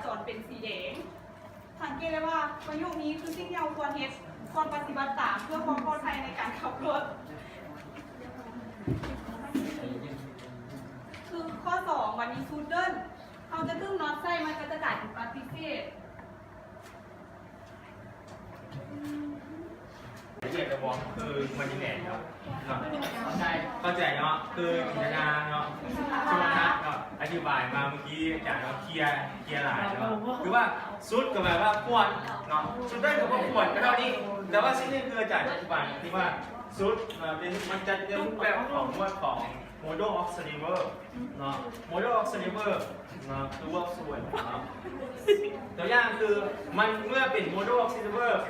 ຈອນເປັນສີແດງ. ສັງເກດໄດ້ວ່າປະໂຫຍກນີ້ຄືສິ່ງທີ່ເຮົາຄວນເຮັດ, ຄວນປະຕິບັດຕາມເພື່ອຄວາມປອດໄພໃນການຂັບລົດ. ຄືຂໍ້ສອງ ບັດນີ້ຊູດເດີນ ເຮົາຈະດຶງນັອດໃສ່ ມັນກໍຈະກາຍເປັນປັດຕິເສດ. ລະອຽດລະບວງຄືມັນຊິແໜ້ນເນາະ ເນາະ ເຂົ້າໃຈ ເຂົ້າໃຈເນາະ ຄືຈິນຕະນາເນາະ ສົມມຸດເນາະ ອະທິບາຍມາເມື່ອກີ້ອາຈານເນາະ ເຄຍ ເຄຍຫຼາຍເນາະ ຄືວ່າສຸດກໍແບບວ່າຄວນເນາະ ສຸດໄດ້ກໍບໍ່ຄວນກໍເທົ່ານີ້ ແຕ່ວ່າສິ່ງນີ້ຄືອາຈານອະທິບາຍຄືວ່າສຸດ ເອີ ເປັນ ມັນຈັດໃນຮູບແບບຂອງໝວດຂອງ modal auxiliary verb ເນາະ modal auxiliary verb ເນາະ ຄື verb ສ່ວນເນາະ ຕົວຢ່າງຄື ມັນເມື່ອເປັນ modal auxiliary verb